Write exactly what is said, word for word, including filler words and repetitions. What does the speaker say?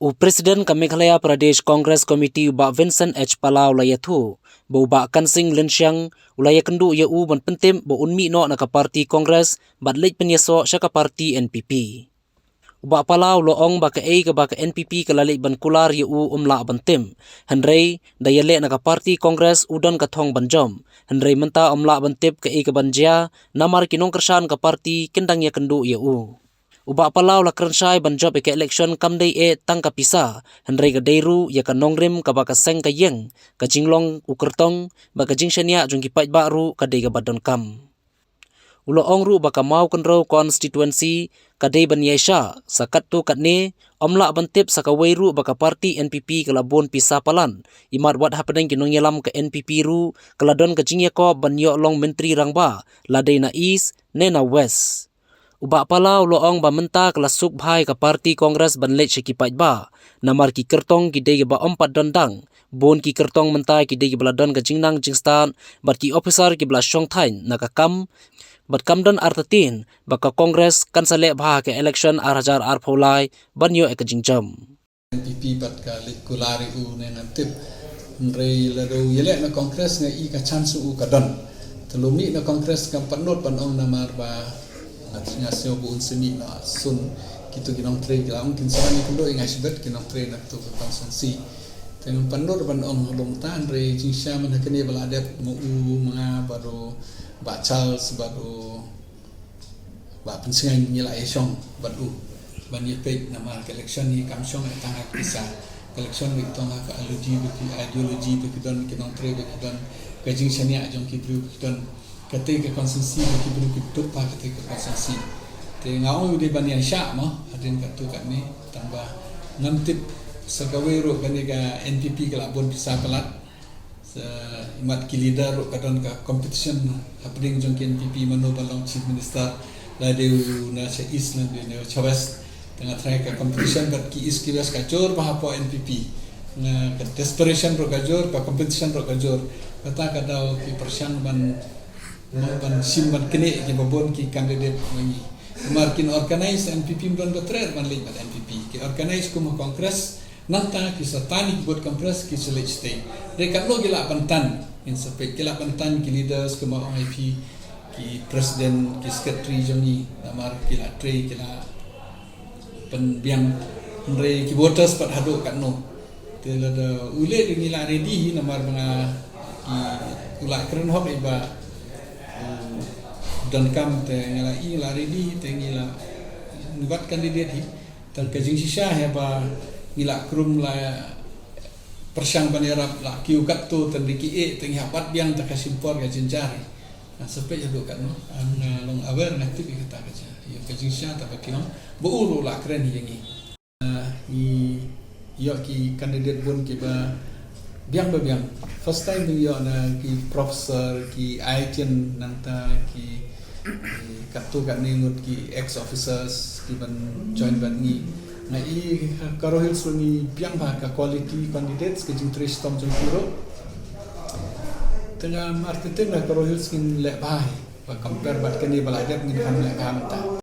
U President ka Meghalaya Pradesh Congress Committee u Bah Vincent H Pala u la ïathuh ba u Bah Kansing Lynsiang u la ïakynduh ïa u ban pyntip ba un mih noh na ka party Congress bad leit pynïasoh sha ka party N P P. U Bah Pala u la ong ba kaei kaba ka N P P ka la leit ban kular ïa u um lah ban tip, hynrei da ïaleh na ka party Congress u don ka thong ban jop, hynrei mynta um lah ban tip kaei kaban jia namar ki nongkyrshan ka party kin dang ïakynduh ïa u. U Bah Pala u la kren shai ban jop ïa ka election kam dei eh tang ka pisa, hynrei ka dei ruh ïa ka nongrim kaba ka seng ka ïeng, ka jinglong u kyrtong bad ka jingshaniah jong ki paidbah ruh ka dei kaba donkam. U la ong ruh ba ka Mawkynrew constituency ka dei ban ïaishah, sa katto katne um lah ban tip sa kawei ruh ba ka party N P P ka la bun pisa palat, imat wat hapdeng ki nongïalam ka N P P ruh ka la don ka jingïakop ban ïoh long Myntri Rangbah, la dei na East ne na West. U Bah Pala u la ong ba mynta ka la suk bha ïa ka party Congress ban leit sha ki paidbah, namar ki kyrtong ki dei kiba um pat don dang, bun ki kyrtong mynta ki dei kiba la don ka jingnang jingstad bad ki officer kiba la shong thait na ka kam, bad kam don artatien ba ka Congress kan sa leh bha ha ka election ar hajar arphew lai ban ïoh ïa ka jingjop. N P P pat ka leit kular ïa u ne ngam tip. Hynrei lada u ïaleh na Congress nga i ka chance u ka don. Te lada u mih na Congress ngam pat nud ban ong namar ba nga sngew ba un sa mih na sun. Kito ki nongtrei ki la ong kin sa wan ïakynduh ïa nga shibit ki nongtrei na kito ki constituency. Te ngam pat nud ban ong halor kata, hynrei jingshisha mynta kane ba la dep ma u, ma nga bad u Bah Charles bad u Bah Pynsngew ngi la ïashong bad u ban ïapeit namar ka election hi kam shong eh tang ha ka pisa. Ka election hi tang ha ka ideology ba ki, ideology ba ki don, ki nongtrei ba ki don, ka jingshaniah jong ki briew ba ki don. Kata ka constituency ba ki briew ki duk ba kata ka constituency. Te nga ong u dei ban ïashah mo hadien katto katne, tang ba ngam tip sa kawei ruh kane ka N P P ka la bun pisa palat. Sa imat ki leader ruh ka don ka competition hapdeng jong ki N P P mano ban long chief minister, la dei u na sha east, la dei u na sha west. Te nga tharai ka competition bad ki east ki west ka jur bha hapoh N P P. Nga ka desperation ruh ka jur, ka competition ruh ka jur. Kata ka daw ki pyrshang ban, ban shim ban knieh kiba bun ki candidate ma ngi. Namar kin organize, N P P ym don ba treh ban leit bad N P P. Ki organize kum ha Congress, nangta ki sa tan ïa ki vote Congress ki sa leit shatei. Hynrei katno ki lah ban tan, ngin sa peit, ki lah ban tan ki leaders, kumba ong ïa phi, ki president, ki secretary jong ngi, namar ki la trei, ki la pynbiang. Hynrei ki voters pat haduh katno. Te lada u leh te ngi la ready hi namar ba nga ki, u la kren hok ïa ba, um, donkam, te ngi la i, ngi la ready hi, te ngi la, ngi bat candidate hi. Tang ka jingshisha hi ba ngi la krum, la pyrshang ban ïarap, la kiew katto, tang dei ki eh, tang ïa bat biang, tang ka shim por ka jynjar. Nga sa peit haduh katno, nga long aware, nga tip ïa kata ka jia. Ïa ka jingshisha tang ba ki ong ba u ruh la kren ïa ngi. Ah, ngi ïoh ki candidate bun kiba biang ba biang. First time ngi ïoh na ki professor, ki I I T ian, nangta ki, ki katto katne ngut ki ex officers ki ban join bad ngi. Nga i ha Garo Hills ruh ngi biang bha ka quality candidates, ka jingtrei shitom jong ki ruh. Te nga marketing ha Garo Hills ngin leh bha hi. Ba compare bad kane ba la dep ngin kham leh bha mynta.